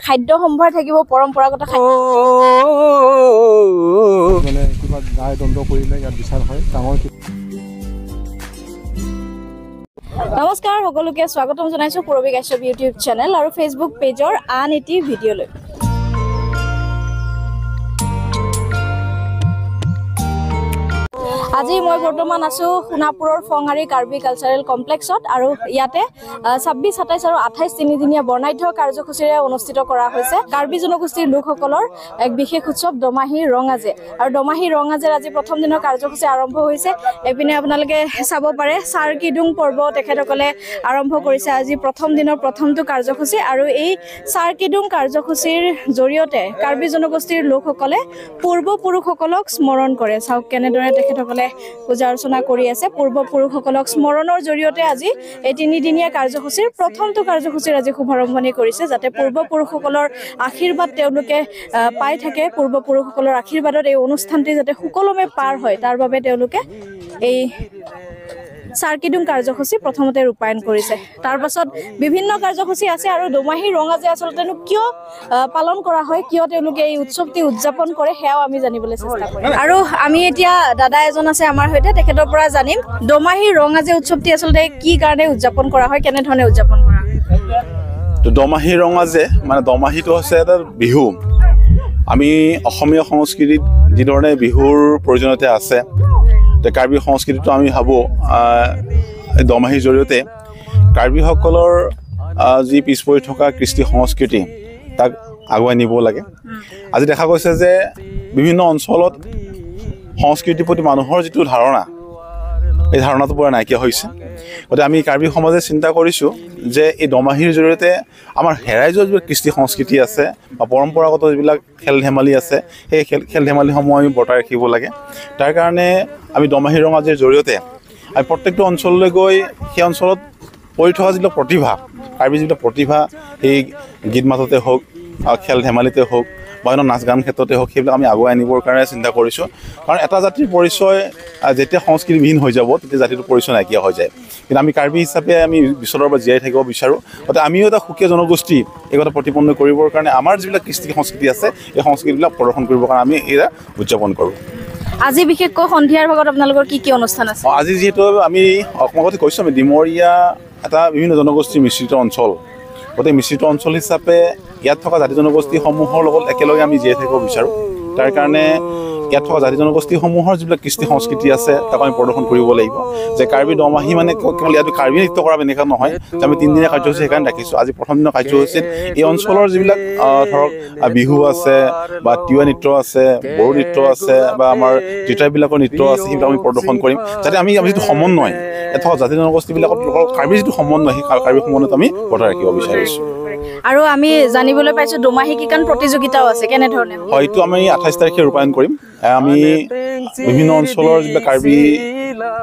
খাদ্য সম্ভাৰ থাকিব, পৰম্পৰাগত খাদ্য মানে কিবা দায় দণ্ড কৰিলে ইয়াত বিচাৰ হয় ডাঙৰ। নমস্কাৰ সকলোকে স্বাগতম জনাইছো পূৰবী কাশ্যপ ইউটিউব চেনেল আৰু ফেচবুক পেজৰ আন এটি ভিডিঅ'লৈ। আজি মই বৰ্তমান আছো সোণাপুৰৰ ফংহাৰী কাৰ্বি কালচাৰেল কমপ্লেক্সত আৰু ইয়াতে 26, 27 আৰু 28 তিনিদিনীয়া বৰ্ণাঢ্য কাৰ্যসূচীৰে অনুষ্ঠিত কৰা হৈছে কাৰ্বি জনগোষ্ঠীৰ লোকসকলৰ এক বিশেষ উৎসৱ দমাহী ৰঙাজে। আৰু দমাহী ৰঙাজেৰ আজি প্ৰথম দিনৰ কাৰ্যসূচী আৰম্ভ হৈছে। এইপিনে আপোনালোকে চাব পাৰে চাৰকিডুং পৰ্ব তেখেতসকলে আৰম্ভ কৰিছে আজি প্ৰথম দিনৰ প্ৰথমটো কাৰ্যসূচী। আৰু এই চাৰকিডুং কাৰ্যসূচীৰ জৰিয়তে কাৰ্বি জনগোষ্ঠীৰ লোকসকলে পূৰ্বপুৰুষসকলক স্মৰণ কৰে। চাওক কেনেদৰে তেখেতসকলে পূজা অৰ্চনা কৰি আছে। পূৰ্বপুৰুষসকলক স্মৰণৰ জৰিয়তে আজি এই তিনিদিনীয়া কাৰ্যসূচীৰ প্ৰথমটো কাৰ্যসূচীৰ আজি শুভাৰম্ভণি কৰিছে, যাতে পূৰ্বপুৰুষসকলৰ আশীৰ্বাদ তেওঁলোকে পাই থাকে। পূৰ্বপুৰুষসকলৰ আশীৰ্বাদত এই অনুষ্ঠানটি যাতে সুকলমে পাৰ হয় তাৰ বাবে তেওঁলোকে এই চাৰকিডুং কাৰ্যসূচী প্ৰথমতে ৰূপায়ণ কৰিছে। তাৰ পাছত বিভিন্ন কাৰ্যসূচী আছে। আৰু দমাহী ৰঙাজে আচলতেনো কিয় পালন কৰা হয়, কিয় তেওঁলোকে এই উৎসৱটি উদযাপন কৰে সেয়াও আমি জানিবলৈ চেষ্টা কৰিম। আৰু আমি এতিয়া দাদা এজন আছে আমাৰ সৈতে, তেখেতৰ পৰা জানিম দমাহী ৰঙাজে উৎসৱটি আচলতে কি কাৰণে উদযাপন কৰা হয়, কেনেধৰণে উদযাপন কৰা হয়। দমাহী ৰঙাজে মানে দমাহীটো হৈছে এটা বিহু। আমি অসমীয়া সংস্কৃতিত যিধৰণে বিহুৰ প্ৰয়োজনীয়তা আছে, কাৰ্বি সংস্কৃতিটো আমি ভাবোঁ দমাহীৰ জৰিয়তে কাৰ্বিসকলৰ যি পিছ পৰি থকা কৃষ্টি সংস্কৃতি তাক আগুৱাই নিব লাগে। আজি দেখা গৈছে যে বিভিন্ন অঞ্চলত সংস্কৃতিৰ প্ৰতি মানুহৰ যিটো ধাৰণা, এই ধাৰণাটো পূৰা নাইকিয়া হৈছে। গতিকে আমি কাৰ্বি সমাজে চিন্তা কৰিছোঁ যে এই দমাহীৰ জৰিয়তে আমাৰ হেৰাই যোৱা যিবিলাক কৃষ্টি সংস্কৃতি আছে বা পৰম্পৰাগত যিবিলাক খেল ধেমালি আছে, সেই খেল ধেমালিসমূহ আমি বৰ্তাই ৰাখিব লাগে। তাৰ কাৰণে আমি দমাহী ৰঙাজীৰ জৰিয়তে আমি প্ৰত্যেকটো অঞ্চললৈ গৈ সেই অঞ্চলত পৰি থকা যিবিলাক প্ৰতিভা, কাৰ্বি যিবিলাক প্ৰতিভা, সেই গীত মাততে হওক, খেল ধেমালিতে হওক বা অন্য নাচ গান ক্ষেত্ৰতে হওক, সেইবিলাক আমি আগুৱাই আনিবৰ কাৰণে চিন্তা কৰিছোঁ। কাৰণ এটা জাতিৰ পৰিচয় যেতিয়া সংস্কৃতিবিহীন হৈ যাব তেতিয়া জাতিটোৰ পৰিচয় নাইকিয়া হৈ যায়। কিন্তু আমি কাৰ্বি হিচাপে আমি বিশ্বৰ পৰা জীয়াই থাকিব বিচাৰোঁ। গতিকে আমিও এটা সুকীয়া জনগোষ্ঠী, এই কথা প্ৰতিপন্ন কৰিবৰ কাৰণে আমাৰ যিবিলাক কৃষ্টি সংস্কৃতি আছে এই সংস্কৃতিবিলাক প্ৰদৰ্শন কৰিবৰ কাৰণে আমি এয়া উদযাপন কৰোঁ। আজি বিশেষকৈ সন্ধিয়াৰ ভাগত আপোনালোকৰ কি কি অনুষ্ঠান আছে? আজি যিহেতু আমি অকণমান কৈছোঁ, আমি ডিমৰীয়া এটা বিভিন্ন জনগোষ্ঠীৰ মিশ্ৰিত অঞ্চল। গতিকে মিশ্ৰিত অঞ্চল হিচাপে ইয়াত থকা জাতি জনগোষ্ঠীসমূহৰ লগত একেলগে আমি জীয়াই থাকিব বিচাৰোঁ। তাৰ কাৰণে ইয়াত থকা জাতি জনগোষ্ঠীসমূহৰ যিবিলাক কৃষ্টি সংস্কৃতি আছে তাক আমি প্ৰদৰ্শন কৰিব লাগিব। যে কাৰ্বি দমাহী মানে কেৱল ইয়াত কাৰ্বি নৃত্য কৰা এনেকুৱা নহয়, যে আমি তিনিদিনীয়া কাৰ্যসূচী সেইকাৰণে ৰাখিছোঁ। আজি প্ৰথম দিনৰ কাৰ্যসূচীত এই অঞ্চলৰ যিবিলাক ধৰক বিহু আছে বা তিৱা নৃত্য আছে, বড়ো নৃত্য আছে বা আমাৰ জিতাইবিলাকৰ নৃত্য আছে, সেইবিলাক আমি প্ৰদৰ্শন কৰিম, যাতে আমি যিটো সমন্বয় ইয়াত থকা জাতি জনগোষ্ঠীবিলাকৰ কাৰ্বি যিটো সমন্বয়, সেই কাৰ্বি সমন্বয়টো আমি বজাই ৰাখিব বিচাৰিছোঁ। আৰু আমি জানিবলৈ পাইছোঁ দমাহী কিকান প্ৰতিযোগিতাও আছে, কেনেধৰণে? হয়তো আমি 28 তাৰিখে ৰূপায়ণ কৰিম। আমি বিভিন্ন অঞ্চলৰ যিবিলাক কাৰ্বি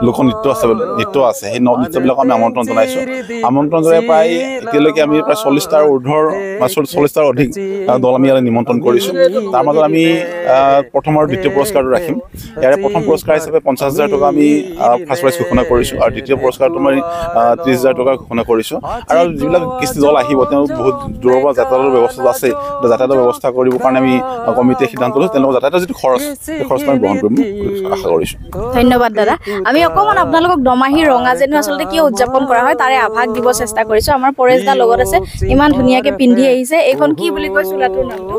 লোকনৃত্য আছে, নৃত্য আছে, সেই নৃত্যবিলাকক আমি আমন্ত্ৰণ জনাইছোঁ। আমন্ত্ৰণ জনাই প্ৰায় এতিয়ালৈকে আমি প্ৰায় 40টাৰ ঊৰ্ধৰ বা 40টাৰ অধিক দল আমি ইয়ালৈ নিমন্ত্ৰণ কৰিছোঁ। তাৰ মাজত আমি প্ৰথম আৰু দ্বিতীয় পুৰস্কাৰটো ৰাখিম। ইয়াৰে প্ৰথম পুৰস্কাৰ হিচাপে 50,000 টকা আমি ফাৰ্ষ্ট প্ৰাইজ ঘোষণা কৰিছোঁ আৰু দ্বিতীয় পুৰস্কাৰটো আমি 30,000 টকা ঘোষণা কৰিছোঁ। আৰু যিবিলাক কৃষ্টি দল আহিব তেওঁলোক বহুত দূৰৰ পৰা যাতায়াতৰ ব্যৱস্থা আছে, যাতায়াতৰ ব্যৱস্থা কৰিবৰ কাৰণে আমি কমিটিয়ে সিদ্ধান্ত লৈছোঁ। তেওঁলোকৰ যাতায়াতৰ যিটো খৰচ, সেই খৰচটো আমি বহন কৰিম আশা কৰিছোঁ। ধন্যবাদ দাদা। আমি অকণমান আপোনালোকক দমাহী ৰঙাজেনো আচলতে কিয় উদযাপন কৰা হয় তাৰে আভাস দিব চেষ্টা কৰিছোঁ। আমাৰ পৰেশ দা লগত আছে, ইমান ধুনীয়াকে পিন্ধি আহিছে। এইখন কি বুলি কয় চোলাটোৰ নামটো?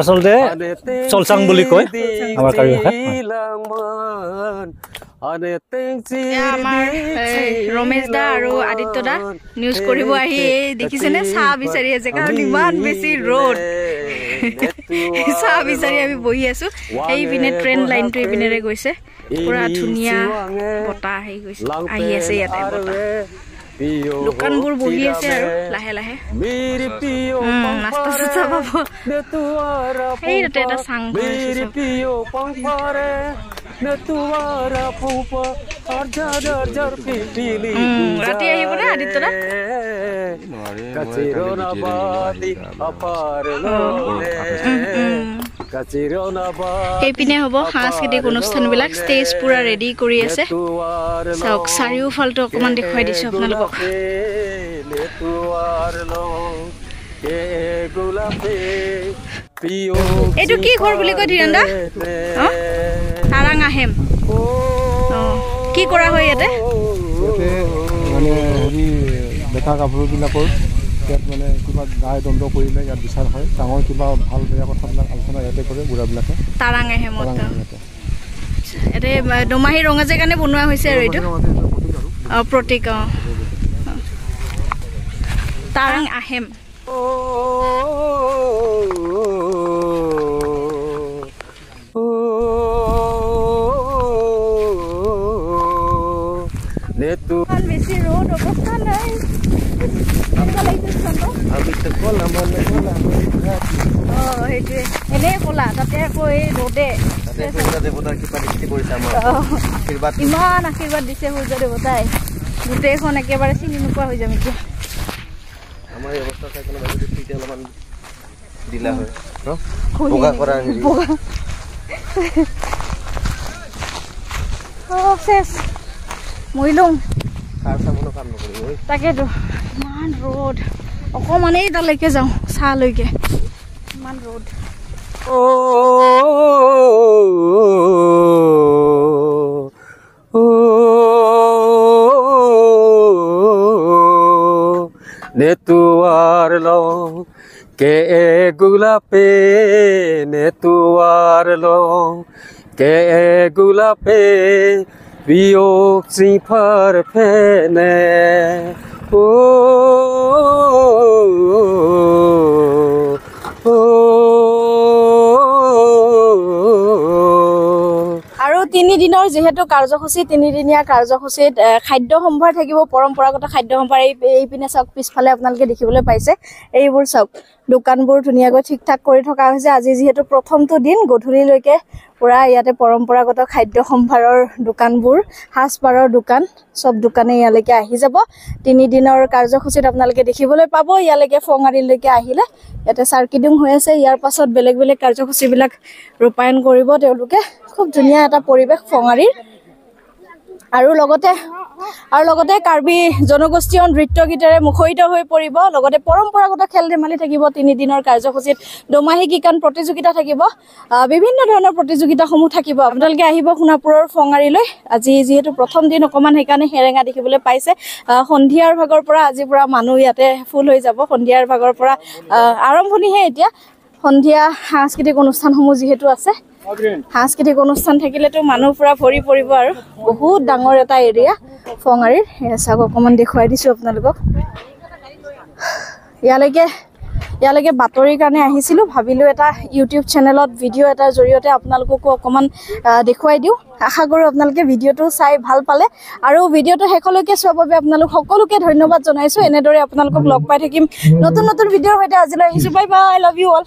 আচলতে চলচাং বুলি কয় আমাৰ কাৰ্বি ভাষাত। আমাৰ ৰমেশ দা আৰু আদিত্য দা নিউজ কৰিব আহি এই দেখিছেনে চাহ বিচাৰি আছে, কাৰণ ইমান বেছি ৰ'দ, চাহ বিচাৰি আমি বহি আছো। এইপিনে ট্ৰেইন লাইনটো এইপিনেৰে গৈছে, পুৰা ধুনীয়া বতাহ আহি গৈছে, আহি আছে ইয়াতে বতাহ। দোকানবোৰ বহি আছে আৰু লাহে লাহে নাস্তা চাস্তা পাব। সেই তাতে এটা চাংঘৰ আছে। ৰাতি আহিব নে আদিত্য দা? এইপিনে হ'ব সাংস্কৃতিক অনুষ্ঠানবিলাক, ষ্টেজ পুৰা ৰেডি কৰি আছে। চাওক চাৰিওফালটো অকণমান দেখুৱাই দিছোঁ আপোনালোকক। এইটো কি ঘৰ বুলি কয় ধীৰেণ দা? তাৰাং আহেম। কি কৰা হয় ইয়াতে? মানে হেৰি ডেকা গাভৰুবিলাকৰ ইয়াত মানে কিবা দায় দণ্ড কৰিলে ইয়াত বিচাৰ হয়। ডাঙৰ কিবা ভাল বেয়া কথাবিলাক আলোচনা ইয়াতে কৰে বুঢ়াবিলাকে। তাৰাং আহেমত ইয়াতে দমাহী ৰঙাজে কাৰণে বনোৱা হৈছে আৰু এইটো প্ৰতীক। অঁ, তাৰাং আহেম। বেছি ৰ'দ, অৱস্থা নাই। সেইটোৱে এনেই ক'লা, তাতে আকৌ এই ৰ'দে ইমান আশীৰ্বাদ দিছে সূৰ্য দেৱতাই, গোটেইখন একেবাৰে চিনি নোপোৱা হৈ যাম এতিয়া। মৰিলোঁ তাকেতো, ইমান ৰ'দ। অকণমানেই তালৈকে যাওঁ চাহলৈকে, ইমান ৰ'দ। নেতুৱাৰ লং কে গোলাপে, নেতুৱাৰ লং কে গোলাপে, প্ৰিয় শ্ৰীফাৰ ফেনে। ও আৰু তিনিদিনৰ যিহেতু কাৰ্যসূচী, তিনিদিনীয়া কাৰ্যসূচীত খাদ্য সম্ভাৰ থাকিব, পৰম্পৰাগত খাদ্য সম্ভাৰ। এইপিনে চাওক পিছফালে আপোনালোকে দেখিবলৈ পাইছে, এইবোৰ চাওক দোকানবোৰ ধুনীয়াকৈ ঠিক ঠাক কৰি থকা হৈছে। আজি যিহেতু প্ৰথমটো দিন, গধূলিলৈকে পূৰা ইয়াতে পৰম্পৰাগত খাদ্য সম্ভাৰৰ দোকানবোৰ, সাজপাৰৰ দোকান, চব দোকানে ইয়ালৈকে আহি যাব। তিনিদিনৰ কাৰ্যসূচীত আপোনালোকে দেখিবলৈ পাব। ইয়ালৈকে ফঙাৰীলৈকে আহিলে ইয়াতে চাৰ্কিডিং হৈ আছে। ইয়াৰ পাছত বেলেগ বেলেগ কাৰ্যসূচীবিলাক ৰূপায়ণ কৰিব তেওঁলোকে। খুব ধুনীয়া এটা পৰিৱেশ ফঙাৰীৰ। আৰু লগতে কাৰ্বি জনগোষ্ঠীয় নৃত্য গীতেৰে মুখৰিত হৈ পৰিব। লগতে পৰম্পৰাগত খেল ধেমালি থাকিব তিনিদিনৰ কাৰ্যসূচীত। দমাহী কিকান প্ৰতিযোগিতা থাকিব, বিভিন্ন ধৰণৰ প্ৰতিযোগিতাসমূহ থাকিব। আপোনালোকে আহিব সোণাপুৰৰ ফঙাৰীলৈ। আজি যিহেতু প্ৰথম দিন, অকণমান সেইকাৰণে সেৰেঙা দেখিবলৈ পাইছে। সন্ধিয়াৰ ভাগৰ পৰা আজিৰ পৰা মানুহ ইয়াতে ফুল হৈ যাব। সন্ধিয়াৰ ভাগৰ পৰা আৰম্ভণিহে এতিয়া। সন্ধিয়া সাংস্কৃতিক অনুষ্ঠানসমূহ যিহেতু আছে, সাংস্কৃতিক অনুষ্ঠান থাকিলেতো মানুহ পুৰা ভৰি পৰিব। আৰু বহুত ডাঙৰ এটা এৰিয়া ফঙাৰীৰ। চাওক অকণমান দেখুৱাই দিছোঁ আপোনালোকক। ইয়ালৈকে বাতৰিৰ কাৰণে আহিছিলোঁ, ভাবিলোঁ এটা ইউটিউব চেনেলত ভিডিঅ' এটাৰ জৰিয়তে আপোনালোককো অকণমান দেখুৱাই দিওঁ। আশা কৰোঁ আপোনালোকে ভিডিঅ'টো চাই ভাল পালে। আৰু ভিডিঅ'টো শেষলৈকে চোৱাৰ বাবে আপোনালোক সকলোকে ধন্যবাদ জনাইছোঁ। এনেদৰে আপোনালোকক লগ পাই থাকিম নতুন নতুন ভিডিঅ'ৰ সৈতে। আজিলৈ আহিছোঁ, bye bye, love you all.